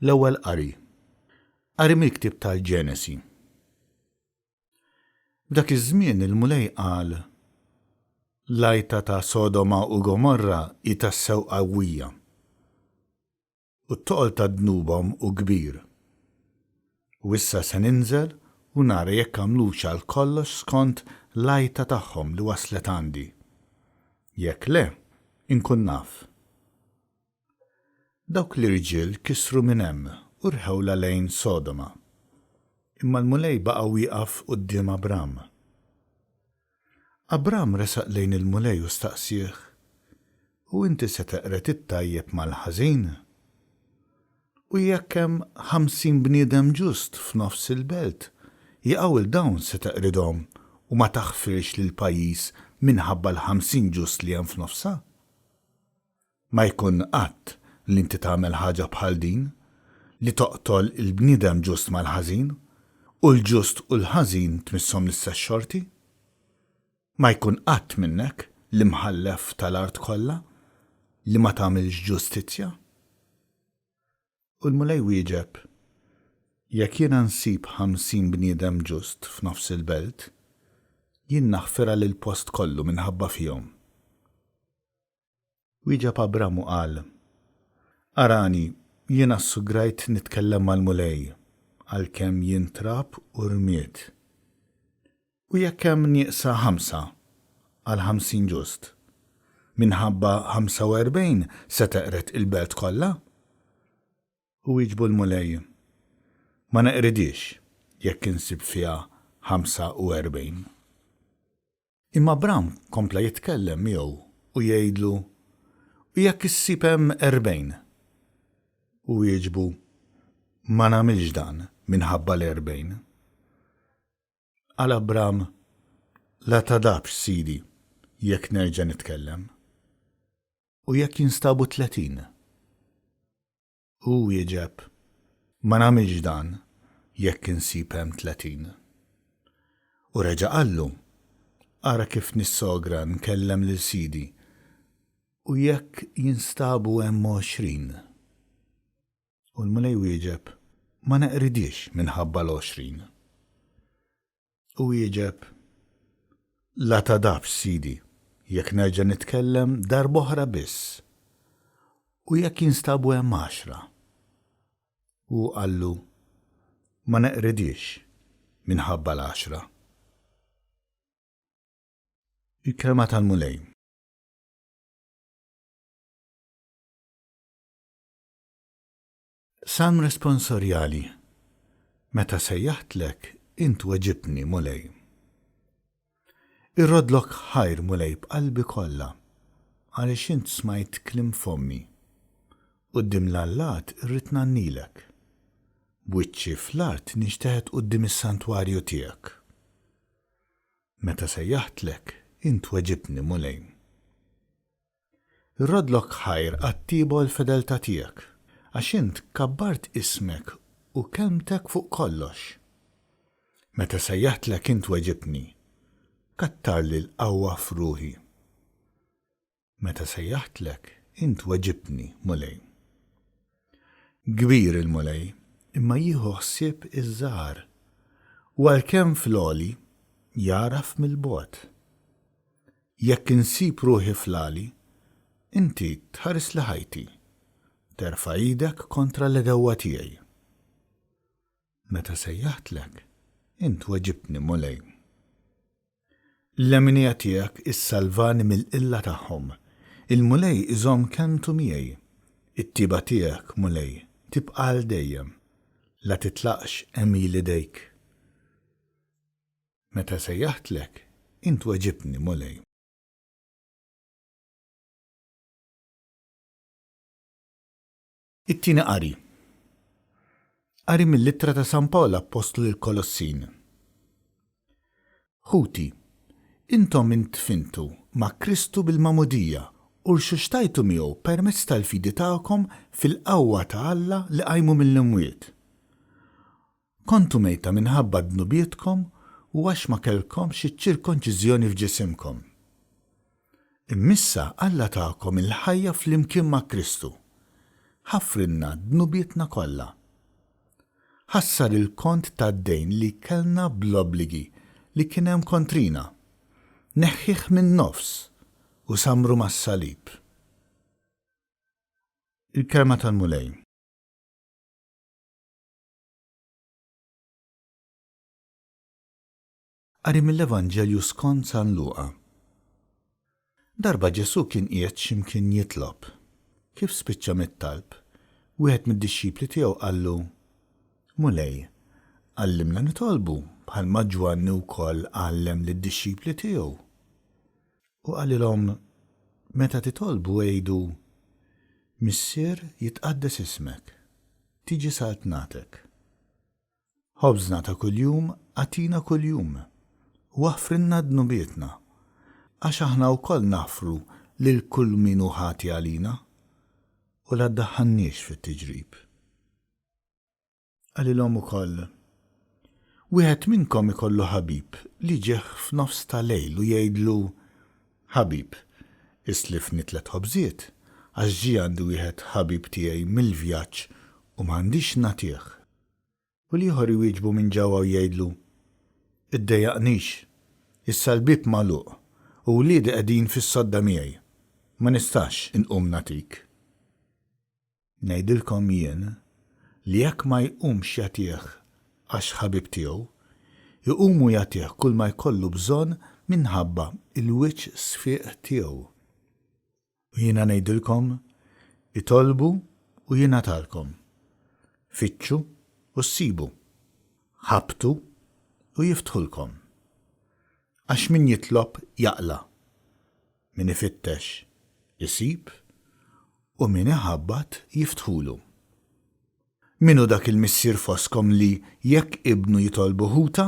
L-Ewwel Qari. Qari mill-Ktieb tal-Ġenesi. F'dak iż-żmien il-Mulej qal, L-għajta ta' Sodoma u Gomorra hi tassew qawwija, u t-toqol ta' dnubhom hu kbir. U issa se ninżel u nara jekk għamlux għal kollox skont l-għajta tagħhom li waslet għandi. Jekk le, inkun naf. Dawk l-irġiel kisru minn hemm u rħewlha lejn Sodoma. Imma l-Mulej baqa' wieqaf quddiem Abram. Abram resaq lejn il-Mulej u staqsieh, U inti se teqred it-tajjeb mal-ħażin? U jekk hemm 50 bniedem ġust f'nofs il-belt, jaqaw 'il dawn se teqridhom u ma taħfirx lill-pajjiż minħabba l-50 ġust li hemm f'nofsha? Ma jkun qatt li inti tagħmel ħaġa bħal din, li toqtol il-bniedem ġust mal-ħażin, u l-ġust u l-ħażin tmisshom l-istess xorti. Ma jkun qatt minnek, l-Imħallef tal-art kollha, li ma tagħmilx ġustizzja. U l-Mulej wieġeb, Jekk jiena nsib 50 bniedem ġust f'nofs il-belt, jien naħfirha lill-post kollu minħabba fihom. Wieġeb Abram u qal, Arani, jiena ssugrajt nitkellem mal-Mulej, għalkemm jien trab u rmied. U jekk hemm nieqsa ħamsa għal 50 ġust, minħabba 45 se teqred il-belt kollha? U wieġbu l-Mulej, Ma neqridhiex jekk insib fiha 45. Imma Abram kompla jitkellem miegħu u jgħidlu, U jekk issib hemm 40? U wieġbu, Ma nagħmilx dan minħabba l-40. Qal Abram, La tagħdabx, sidi, jekk nerġa' nitkellem. U jekk jinstabu 30? Hu wieġeb, Ma nagħmilx dan jekk insib hemm 30. U reġa' qallu, Ara kif nissogra nkellem lil sidi, u jekk jinstabu hemm 20? U l-Mulej wieġeb, Ma neqridhiex minħabba l-20. U wieġeb, La tagħdabx, Sidi, jekk nerġa' nitkellem darb'oħra biss. U jekk jinstabu hemm għaxra? Hu qallu, Ma neqridhiex minħabba l-għaxra. Il-Kelma tal-Mulej. Salm Responsorjali Meta sejjaħtlek, int weġibtni, Mulej. Irroddlok ħajr, Mulej, b'qalbi kollha, għaliex int smajt kliem fommi. Quddiem l-allat irrid ngħannilek. B'wiċċi fl-art ninxteħet quddiem is-santwarju tiegħek. Meta sejjaħtlek, int weġibtni, Mulej. Irroddlok ħajr għat-tjieba u l-fedeltà tiegħek, għax int kabbart ismek u kelmtek fuq kollox. Meta sejjaħtlek int weġibtni, kattarli l-qawwa f'ruħi. Meta sejjaħtlek int weġibtni, Mulej. Kbir il-Mulej, imma jieħu ħsieb iż-żgħar, u għalkemm fl-għoli, jagħraf mill-bogħod. Jekk insib ruħi fl-għali, inti tħarisli ħajti, terfa' idek kontra l-għedewwa tiegħi. Meta sejjaħtlek, int weġibtni, Mulej. L-leminija tiegħek issalvani mill-qilla tagħhom, il-Mulej iżomm kelmtu miegħi. It-tjieba tiegħek, Mulej, tibqa' għal dejjem, la titlaqx għemil idejk. Meta sejjaħtlek, int weġibtni, Mulej. It-Tieni Qari. Qari mill-Ittra ta' San Pawl Appostlu lill-Kolossin. Ħuti, intom intfintu ma' Kristu bil-magħmudija u rxuxtajtu miegħu permezz tal-fidi tagħkom fil-qawwa ta' Alla li qajmu mill-imwiet. Kontu mejta minħabba dnubietkom u għax ma kellkomx iċ-ċirkonċiżjoni f'ġisimkom. Imma issa Alla takom il-ħajja flimkien ma' Kristu. Ħafrilna dnubietna kollha. Ħassar il-kont tad-dejn li kellna bl-obbligi li kien hemm kontrina. Neħħieh min-nofs u sammru mas-salib. Il-Kelma tal-Mulej. Qari mill-Evanġelju skont San Luqa. Darba Ġesù kien qiegħed xi mkien jitlob. Kif spiċċa mit-talb, wieħed mid-dixxipli tiegħu qallu, Mulej, għallimna nitolbu bħalma Ġwanni wkoll għallem lid-dixxipli tiegħu. U qalilhom, Meta titolbu għidu, 'Missier, jitqaddes ismek, tiġi saltnatek. Ħobżna ta' kuljum agħtina kuljum, u aħfrilna dnubietna, għax aħna wkoll naħfru lil kull min hu ħati għalina, u la ddaħħalniex fit-tiġrib. Qalilhom ukoll, Wieħed minnkom ikollu ħabib li ġieh f'nofs ta' lejl u jgħidlu, 'Ħabib, islifni tlett ħobżiet, għax ġie għandi wieħed ħabib tiegħi mill-vjaġġ u m'għandix nagħtih. U l-ieħor iwieġbu minn ġewwa u jgħidlu, 'Iddejjaqnix, issa l-bieb magħluq u wliedi qegħdin fis-sodda miegħi, ma nistax inqum nagħtik. Ngħidilkom jien li jekk ma jqumx jagħtih għax ħabib tiegħu, iqum u jagħtih kulma jkollu bżonn minħabba l-wiċċ sfiq tiegħu. U jiena ngħidilkom, itolbu u jingħatalkom, fittxu u ssibu, ħabbtu u jiftħulkom. Għax min jitlob jaqla', min ifittex isib, u min iħabbat jiftħulu. Min hu dak il-missier fostkom li jekk ibnu jitolbu ħuta,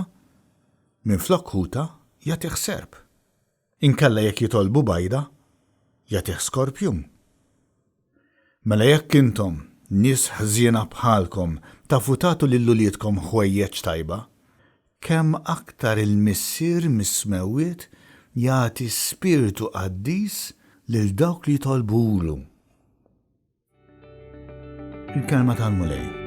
minflok ħuta jagħtih serp? Inkella jekk jitolbu bajda, jagħtih skorpjun? Mela jekk intom, nies ħżiena bħalkom, tafu tagħtu lil uliedkom ħwejjeġ tajba, kemm aktar il-Missier mis-smewwiet jagħti Spirtu Qaddis lil dawk li jitolbuhulu! Il-Kelma tal-Mulej.